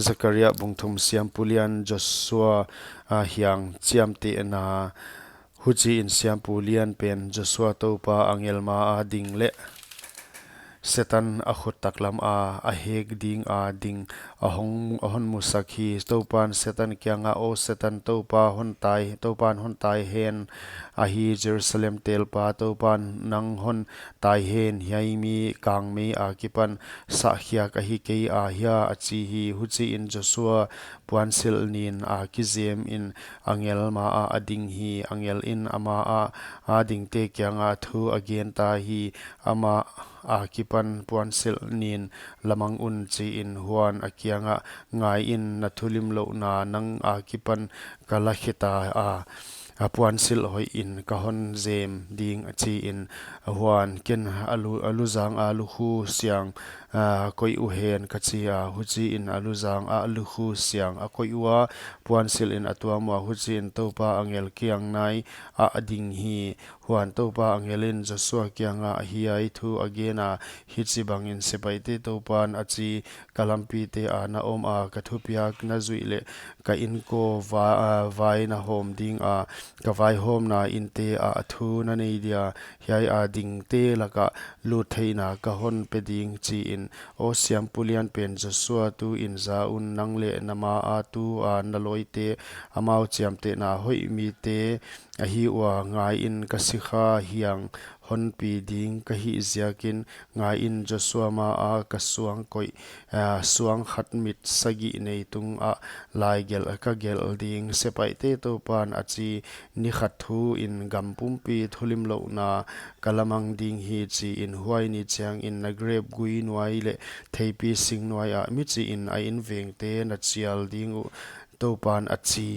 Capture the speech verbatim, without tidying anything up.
Zakaria bung thum. Siampu lian Joshua a hiang chiamtehna. Huchiin siampu lian pen Joshua Toupa angel maa ding leh Setan a khut taklam a a hek ding a ding a hong, a hon musak hi. Toupan Setan kianga, "O Setan, Toupa hon tai, Toupan hon tai hen ahi, Jerusalem telpa, Toupan nang hon tai hen, hiai mi kangmei akipan sahkhiak ahi kei a hia?" a chi hi. Huchiin Joshua puansilh nin a kizem in angel maa a ding hi. Angel in ama a, a dingte kianga thu a gen ta hi. Ama akipan puansilh nin la mang un, chiin. Huan a kianga, "Ngaiin, na thulimlouhna nang akipan ka la khe ta a, a puansilh hoihin ka hon zem ding," chiin. Huan ken a lu, a luzang a lukhu siang, a, koih uhen, ka chi a. Huchiin a luzang a lukhu siang a koih ua, puansilh in a tuam ua. Huchiin Toupa angel kiang nai a ding hi. Huan Toupa angel in Joshua kianga hiai thu a gen a, "Hichibangin Sepaihte Toupan a chi, ka lampite a na om a, ka thupiak na zuih leh ka inko va, a, vai na hawm ding a, ka vaihawmna inte ah thu na nei dia, hiai a dingte laka lut theihna ka hon pe ding," chiin. "O siampu lian pen Joshua, tuin za un, nang leh na maa tua na lawite, amau chiamtehna hoih mite ahi ua. Ngaiin, ka sikha hiang hon pi ding ka hih ziakin, ngaiin, Joshua maa ka suang koih, a, suang khat mit sagih nei tungah lai gelh ka gelh ding, Sepaihte Toupan a chi. Ni khat thuin gam pumpi thulimlouhna ka la mang ding hi," chiin. Huai ni chiangin na grep gui nuai leh theipi sing nuai ah michihin a invengte na chial ding uh, Toupan a chi.